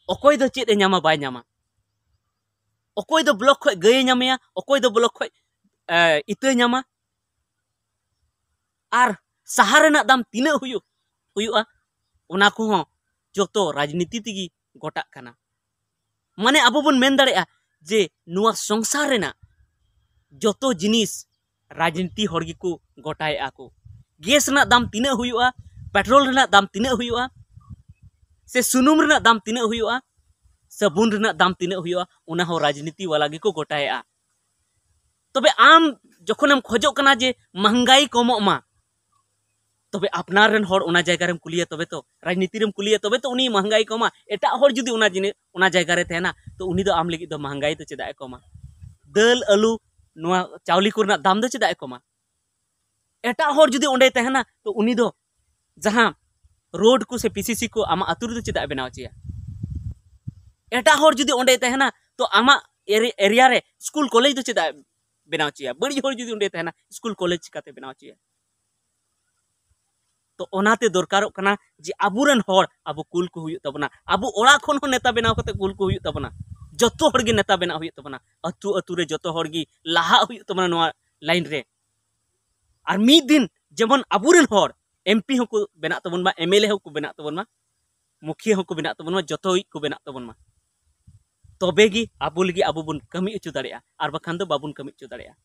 ᱚᱠᱚᱭ ᱫᱚ ᱪᱮᱫ ᱮ ᱧᱟᱢᱟ ᱵᱟᱭ ᱧᱟᱢᱟ, ᱚᱠᱚᱭ ᱫᱚ ᱵᱞᱚᱠ ᱠᱷᱚᱡ ᱜᱟᱹᱭᱮ ᱧᱟᱢᱮᱭᱟ, ᱚᱠᱚᱭ ᱫᱚ ᱵᱞᱚᱠ ᱠᱷᱚᱡ, ᱮ, ᱤᱛᱟᱹᱭ ᱧᱟᱢᱟ᱾ ᱟᱨ ᱥᱟᱦᱟᱨ ᱨᱮᱱᱟᱜ ᱫᱟᱢ ᱛᱤᱱᱟᱹᱜ ᱦᱩᱭᱩᱜ, ᱦᱩᱭᱩᱜᱼᱟ, ᱚᱱᱟ ᱠᱚᱦᱚᱸ ᱡᱚᱛᱚ ᱨᱟᱡᱽᱱᱤᱛᱤ ᱛᱮᱜᱮ ᱜᱚᱴᱟᱜ ᱠᱟᱱᱟ᱾ ᱢᱟᱱᱮ ᱟᱵᱚ ᱵᱚᱱ ᱢᱮᱱ ᱫᱟᱲᱮᱭᱟᱜᱼᱟ ᱡᱮ ᱱᱚᱣᱟ ᱥᱚᱝᱥᱟᱨ ᱨᱮᱱᱟᱜ ᱡᱚᱛᱚ ᱡᱤᱱᱤᱥ ᱨᱟᱡᱽᱱᱤᱛᱤ ᱦᱚᱲ ᱜᱮᱠᱚ ᱜᱚᱴᱟᱭᱮᱜᱼᱟ ᱠᱚ᱾ ᱜᱮᱥ ᱨᱮᱱᱟᱜ ᱫᱟᱢ ᱛᱤᱱᱟᱹᱜ ᱦᱩᱭᱩᱜᱼᱟ, ᱯᱮᱴᱨᱳᱞ ᱨᱮᱱᱟᱜ ᱫᱟᱢ ᱛᱤᱱᱟᱹᱜ ᱦᱩᱭᱩᱜᱼᱟ, ᱥᱮ ᱥᱩᱱᱩᱢ ᱨᱮᱱᱟᱜ ᱫᱟᱢ ᱛᱤᱱᱟᱹᱜ ᱦᱩᱭᱩᱜᱼᱟ, ᱥᱟᱵᱩᱱ ᱨᱮᱱᱟᱜ ᱫᱟᱢ ᱛᱤᱱᱟᱹᱜ ᱦᱩᱭᱩᱜᱼᱟ, ᱚᱱᱟ ᱦᱚᱸ ᱨᱟᱡᱽᱱᱤᱛᱤ ᱵᱟᱞᱟ ᱜᱮᱠᱚ ᱜᱚᱴᱟᱭᱮᱜᱼᱟ᱾ ᱛᱚᱵᱮ ᱟᱢ ᱡᱚᱠᱷᱚᱱᱮᱢ ᱠᱷᱚᱡᱚᱜ ᱠᱟᱱᱟ ᱡᱮ ᱢᱟᱦᱟᱝᱜᱟᱭ ᱠᱚᱢᱚᱜ ᱢᱟ, ᱛᱚᱵᱮ ᱟᱯᱱᱟᱨ ᱨᱮᱱ ᱦᱚᱲ ᱚᱱᱟ ᱡᱟᱭᱜᱟ ᱨᱮᱢ ᱠᱩᱞᱤᱭᱟ, ᱛᱚᱵᱮ ᱛᱚ ᱨᱟᱡᱽᱱᱤᱛᱤ ᱨᱮᱢ ᱠᱩᱞᱤᱭᱟ, ᱛᱚᱵᱮ ᱛᱚ ᱩᱱᱤ ᱢᱟᱦᱟᱝᱜᱟᱭ ᱠᱚᱢᱟ᱾ ᱮᱴᱟᱜ ᱦᱚᱲ ᱡᱩᱫᱤ ᱚᱱᱟ ᱡᱤᱱᱤᱥ, ᱚᱱᱟ ᱡᱟᱭᱜᱟ ᱨᱮ ᱛᱟᱦᱮᱱᱟ, ᱛᱚ ᱩᱱᱤ ᱫᱚ ᱟᱢ ᱞᱟᱹᱜᱤᱫ ᱫᱚ ᱢᱟᱦᱟᱝᱜᱟᱭ ᱫᱚ ᱪᱮᱫᱟᱜ ᱮ ᱠᱚᱢᱟ? ᱫᱟᱹᱞ, ᱟᱹᱞᱩ, ᱱᱚᱣᱟ ᱪᱟᱣᱞᱮ ᱠᱚᱨᱮᱱᱟᱜ ᱫᱟᱢ ᱫᱚ ᱪᱮᱫᱟᱜ ᱮ ᱠᱚᱢᱟ? ᱮᱴᱟᱜ ᱦᱚᱲ ᱡᱩᱫᱤ ᱚᱸᱰᱮᱭ ᱛᱟᱦᱮᱱᱟ, ᱛᱚ ᱩᱱᱤ ᱫᱚ ᱡᱟᱦᱟᱸ ᱨᱳᱰ ᱠᱚ ᱥᱮ ᱯᱤ ᱥᱤ ᱥᱤ ᱠᱚ ᱟᱢᱟᱜ ᱟᱹᱛᱩ ᱨᱮᱫᱚ ᱪᱮᱫᱟᱜ ᱮ ᱵᱮᱱᱟᱣ ᱦᱚᱪᱚᱭᱟ? ᱮᱴᱟᱜ ᱦᱚᱲ ᱡᱩᱫᱤ ᱚᱸᱰᱮᱭ ᱛᱟᱦᱮᱱᱟ, ᱛᱚ ᱟᱢᱟᱜ ᱮᱨᱤ-, ᱮᱨᱤᱭᱟ ᱨᱮ ᱥᱠᱩᱞ ᱠᱚᱞᱮᱡᱽ ᱫᱚ ᱪᱮᱫᱟᱜ ᱮ ᱵᱮᱱᱟᱣ ᱦᱚᱪᱚᱭᱟ? ᱵᱟᱹᱲᱤᱡ ᱦᱚᱲ ᱡᱩᱫᱤ ᱚᱸᱰᱮ ᱛᱟᱦᱮᱱᱟ, ᱥᱠᱩᱞ ᱠᱚᱞᱮᱡᱽ ᱪᱤᱠᱟᱹᱛᱮ ᱵᱮᱱᱟᱣ ᱦᱚᱪᱚᱭᱟ? ᱛᱚ ᱚᱱᱟᱛᱮ ᱫᱚᱨᱠᱟᱨᱚᱜ ᱠᱟᱱᱟ ᱡᱮ ᱟᱵᱚᱨᱮᱱ ᱦᱚᱲ ᱟᱵᱚ ᱠᱩᱞ ᱠᱚ ᱦᱩᱭᱩᱜ ᱛᱟᱵᱚᱱᱟ᱾ ᱟᱵᱚ ᱚᱲᱟᱜ ᱠᱷᱚᱱ ᱦᱚᱸ ᱱᱮᱛᱟ ᱵᱮᱱᱟᱣ ᱠᱟᱛᱮ ᱠᱩᱞ ᱠᱚ ᱦᱩᱭᱩᱜ ᱛᱟᱵᱚᱱᱟ᱾ ᱡᱚᱛᱚ ᱦᱚᱲ ᱜᱮ ᱱᱮᱛᱟ ᱵᱮᱱᱟᱣ ᱦᱩᱭᱩᱜ ᱛᱟᱵᱚᱱᱟ᱾ ᱟᱹᱛᱩ ᱟᱹᱛᱩ ᱨᱮ ᱡᱚᱛᱚ ᱦᱚᱲ ᱜᱮ ᱞᱟᱦᱟᱜ ᱦᱩᱭᱩᱜ ᱛᱟᱵᱚᱱᱟ ᱱᱚᱣᱟ ᱞᱟᱭᱤᱱ ᱨᱮ᱾ ᱟᱨ ᱢᱤᱫ ᱫᱤᱱ ᱡᱮᱢᱚᱱ ᱟᱵᱚᱨᱮᱱ ᱦᱚᱲ ᱮᱢᱯᱤ ᱦᱚᱸᱠᱚ ᱵᱮᱱᱟᱜ ᱛᱟᱵᱚᱱ ᱢᱟ, ᱮᱢᱮᱞᱮ ᱦᱚᱸᱠᱚ ᱵᱮᱱᱟᱜ ᱛᱟᱵᱚᱱ ᱢᱟ, ᱢᱩᱠᱷᱤᱭᱟᱹ ᱦᱚᱸᱠᱚ ᱵᱮᱱᱟᱜ ᱛᱟᱵᱚᱱ ᱢᱟ, ᱡᱚᱛᱚ ᱜᱮ ᱠᱚ ᱵᱮᱱᱟᱜ ᱛᱟᱵᱚᱱ ᱢᱟ, ᱛᱚᱵᱮ ᱜᱮ ᱟᱵᱚ ᱞᱟᱹᱜᱤᱫ ᱟᱵᱚ ᱵᱚᱱ ᱠᱟᱹᱢᱤ ᱦᱚᱪᱚ ᱫᱟᱲᱮᱭᱟᱜᱼᱟ, ᱟᱨ ᱵᱟᱠᱷᱟᱱ ᱫᱚ ᱵᱟᱵᱚᱱ ᱠᱟᱹᱢᱤ ᱦᱚᱪᱚ ᱫᱟᱲᱮᱭᱟᱜᱼᱟ᱾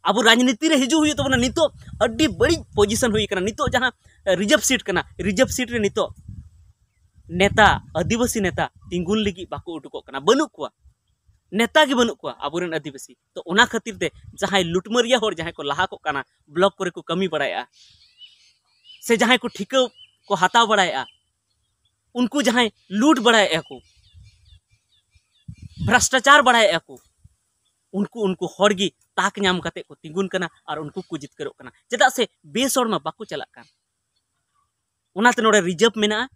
ᱟᱵᱚ ᱨᱟᱡᱽᱱᱤᱛᱤ ᱨᱮ ᱦᱤᱡᱩᱜ ᱦᱩᱭᱩᱜ ᱛᱟᱵᱚᱱᱟ᱾ ᱱᱤᱛᱚᱜ ᱟᱹᱰᱤ ᱵᱟᱹᱲᱤᱡ ᱯᱚᱡᱤᱥᱚᱱ ᱦᱩᱭ ᱟᱠᱟᱱᱟ᱾ ᱱᱤᱛᱚᱜ ᱡᱟᱦᱟᱸ ᱨᱤᱡᱟᱨᱵᱷ ᱥᱤᱴ ᱠᱟᱱᱟ, ᱨᱤᱡᱟᱨᱵᱷ ᱥᱤᱴ ᱨᱮ ᱱᱤᱛᱚᱜ ᱱᱮᱛᱟ, ᱟᱹᱫᱤᱵᱟᱹᱥᱤ ᱱᱮᱛᱟ ᱛᱤᱸᱜᱩᱱ ᱞᱟᱹᱜᱤᱫ ᱵᱟᱠᱚ ᱩᱰᱩᱠᱚᱜ ᱠᱟᱱᱟ, ᱵᱟᱹᱱᱩᱜ ᱠᱚᱣᱟ, ᱱᱮᱛᱟ ᱜᱮ ᱵᱟᱹᱱᱩᱜ ᱠᱚᱣᱟ ᱟᱵᱚᱨᱮᱱ ᱟᱹᱫᱤᱵᱟᱹᱥᱤ᱾ ᱛᱚ ᱚᱱᱟ ᱠᱷᱟᱹᱛᱤᱨ ᱛᱮ ᱡᱟᱦᱟᱸᱭ ᱞᱩᱴᱢᱟᱹᱨᱤᱭᱟᱹ ᱦᱚᱲ ᱡᱟᱦᱟᱸᱭ ᱠᱚ ᱞᱟᱦᱟ ᱠᱚᱜ ᱠᱟᱱᱟ, ᱵᱞᱚᱠ ᱠᱚᱨᱮ ᱠᱚ ᱠᱟᱹᱢᱤ ᱵᱟᱲᱟᱭᱮᱫᱼᱟ, ᱥᱮ ᱡᱟᱦᱟᱸᱭ ᱠᱚ ᱴᱷᱤᱠᱟᱹ ᱠᱚ ᱦᱟᱛᱟᱣ ᱵᱟᱲᱟᱭᱮᱫᱼᱟ, ᱩᱱᱠᱩ ᱡᱟᱦᱟᱸᱭ ᱞᱩᱴ ᱵᱟᱲᱟᱭᱮᱫᱼᱟ ᱠᱚ, ᱵᱷᱨᱟᱥᱴᱟᱪᱟᱨ ᱵᱟᱲᱟᱭᱮᱫᱼᱟ ᱠᱚ, ᱩᱱᱠᱩ, ᱩᱱᱠᱩ ᱦᱚᱲ ᱜᱮ ᱛᱟᱠ ᱧᱟᱢ ᱠᱟᱛᱮ ᱠᱚ ᱛᱤᱸᱜᱩᱱ ᱠᱟᱱᱟ ᱟᱨ ᱩᱱᱠᱩ ᱠᱚ ᱡᱤᱛᱠᱟᱹᱨᱚᱜ ᱠᱟᱱᱟ᱾ ᱪᱮᱫᱟᱜ ᱥᱮ ᱵᱮᱥ ᱦᱚᱲ ᱢᱟ ᱵᱟᱠᱚ ᱪᱟᱞᱟᱜ ᱠᱟᱱ᱾ ᱚᱱᱟᱛᱮ ᱱᱚᱰᱮ ᱨᱤᱡᱟᱨᱵᱷ ᱢᱮᱱᱟᱜᱼᱟ᱾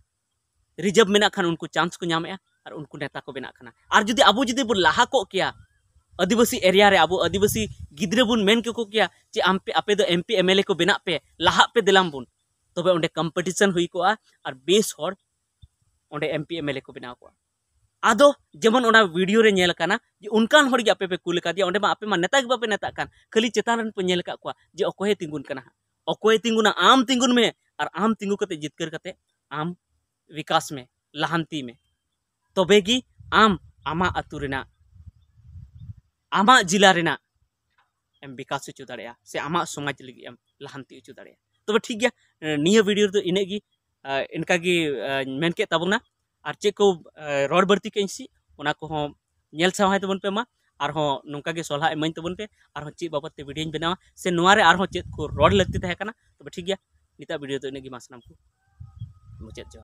ᱨᱤᱡᱟᱨᱵᱷ ᱢᱮᱱᱟᱜ ᱠᱷᱟᱱ ᱩᱱᱠᱩ ᱪᱟᱱᱥ ᱠᱚ ᱧᱟᱢᱮᱫᱼᱟ ᱟᱨ ᱩᱱᱠᱩ ᱱᱮᱛᱟ ᱠᱚ ᱵᱮᱱᱟᱜ ᱠᱟᱱᱟ᱾ ᱟᱨ ᱡᱩᱫᱤ ᱟᱵᱚ ᱡᱩᱫᱤ ᱵᱚᱱ ᱞᱟᱦᱟ ᱠᱚᱜ ᱠᱮᱭᱟ, ᱟᱹᱫᱤᱵᱟᱹᱥᱤ ᱮᱨᱤᱭᱟ ᱨᱮ ᱟᱵᱚ ᱟᱹᱫᱤᱵᱟᱹᱥᱤ ᱜᱤᱫᱽᱨᱟᱹ ᱵᱚᱱ ᱢᱮᱱ ᱠᱮᱠᱚ ᱠᱮᱭᱟ ᱡᱮ ᱟᱢ ᱯᱮ, ᱟᱯᱮ ᱫᱚ ᱮᱢᱯᱤ ᱮᱢᱮᱞᱮ ᱠᱚ ᱵᱮᱱᱟᱜ ᱯᱮ, ᱞᱟᱦᱟᱜ ᱯᱮ, ᱫᱮᱞᱟᱢ ᱵᱚᱱ, ᱛᱚᱵᱮ ᱚᱸᱰᱮ ᱠᱚᱢᱯᱤᱴᱤᱥᱚᱱ ᱦᱩᱭ ᱠᱚᱜᱼᱟ ᱟᱨ ᱵᱮᱥ ᱦᱚᱲ ᱚᱸᱰᱮ ᱮᱢᱯᱤ ᱮᱢᱮᱞᱮ ᱠᱚ ᱵᱮᱱᱟᱣ ᱠᱚᱜᱼᱟ᱾ ᱟᱫᱚ ᱡᱮᱢᱚᱱ ᱚᱱᱟ ᱵᱷᱤᱰᱤᱭᱳ ᱨᱮ ᱧᱮᱞ ᱟᱠᱟᱱᱟ ᱡᱮ ᱚᱱᱠᱟᱱ ᱦᱚᱲ ᱜᱮ ᱟᱯᱮ ᱯᱮ ᱠᱩᱞ ᱟᱠᱟᱫᱮᱭᱟ, ᱚᱸᱰᱮ ᱢᱟ ᱟᱯᱮ ᱢᱟ ᱱᱮᱛᱟ ᱜᱮ ᱵᱟᱯᱮ ᱱᱮᱛᱟᱜ ᱠᱟᱱ, ᱠᱷᱟᱹᱞᱤ ᱪᱮᱛᱟᱱ ᱨᱮᱱ ᱯᱮ ᱧᱮᱞ ᱟᱠᱟᱫ ᱠᱚᱣᱟ ᱡᱮ ᱚᱠᱚᱭᱮ ᱛᱤᱸᱜᱩᱱ ᱠᱟᱱᱟ ᱦᱟᱸᱜ, ᱚᱠᱚᱭᱮ ᱛᱤᱸᱜᱩᱱᱟ᱾ ᱟᱢ ᱛᱤᱸᱜᱩᱱ ᱢᱮ ᱟᱨ ᱟᱢ ᱛᱤᱸᱜᱩ ᱠᱟᱛᱮ ᱡᱤᱛᱠᱟᱹᱨ ᱠᱟᱛᱮ ᱟᱢ ᱵᱤᱠᱟᱥ ᱢᱮ, ᱞᱟᱦᱟᱱᱛᱤ ᱢᱮ, ᱛᱚᱵᱮ ᱜᱮ ᱟᱢ ᱟᱢᱟᱜ ᱟᱹᱛᱩ ᱨᱮᱱᱟᱜ, ᱟᱢᱟᱜ ᱡᱮᱞᱟ ᱨᱮᱱᱟᱜ ᱮᱢ ᱵᱤᱠᱟᱥ ᱦᱚᱪᱚ ᱫᱟᱲᱮᱭᱟᱜᱼᱟ ᱥᱮ ᱟᱢᱟᱜ ᱥᱚᱢᱟᱡᱽ ᱞᱟᱹᱜᱤᱫ ᱮᱢ ᱞᱟᱦᱟᱱᱛᱤ ᱦᱚᱪᱚ ᱫᱟᱲᱮᱭᱟᱜᱼᱟ᱾ ᱛᱚᱵᱮ ᱴᱷᱤᱠ ᱜᱮᱭᱟ, ᱱᱤᱭᱟᱹ ᱵᱷᱤᱰᱤᱭᱳ ᱨᱮᱫᱚ ᱤᱱᱟᱹᱜ ᱜᱮ, ᱤᱱᱠᱟ ᱜᱮ ᱢᱮᱱ ᱠᱮᱫ ᱛᱟᱵᱚᱱᱟ᱾ ᱟᱨ ᱪᱮᱫ ᱠᱚ ᱨᱚᱲ ᱵᱟᱹᱲᱛᱤ ᱠᱮᱫ ᱤᱧ ᱥᱮ ᱚᱱᱟ ᱠᱚᱦᱚᱸ ᱧᱮᱞ ᱥᱟᱶᱟᱭ ᱛᱟᱵᱚᱱ ᱯᱮ ᱢᱟ᱾ ᱟᱨᱦᱚᱸ ᱱᱚᱝᱠᱟ ᱜᱮ ᱥᱚᱞᱦᱟ ᱮᱢᱟᱹᱧ ᱛᱟᱵᱚᱱ ᱯᱮ, ᱟᱨᱦᱚᱸ ᱪᱮᱫ ᱵᱟᱵᱚᱫ ᱛᱮ ᱵᱷᱤᱰᱤᱭᱳᱧ ᱵᱮᱱᱟᱣᱟ ᱥᱮ ᱱᱚᱣᱟ ᱨᱮ ᱟᱨᱦᱚᱸ ᱪᱮᱫ ᱠᱚ ᱨᱚᱲ ᱞᱟᱹᱠᱛᱤ ᱛᱟᱦᱮᱸ ᱠᱟᱱᱟ᱾ ᱛᱚᱵᱮ ᱴᱷᱤᱠ ᱜᱮᱭᱟ, ᱱᱤᱛᱟᱜ ᱵᱷᱤᱰᱤᱭᱳ ᱫᱚ ᱤᱱᱟᱹᱜ ᱜᱮ, ᱢᱟ ᱥᱟᱱᱟᱢ ᱠᱚ ᱢᱩᱪᱟᱹᱫ ᱡᱚᱦᱟᱨ᱾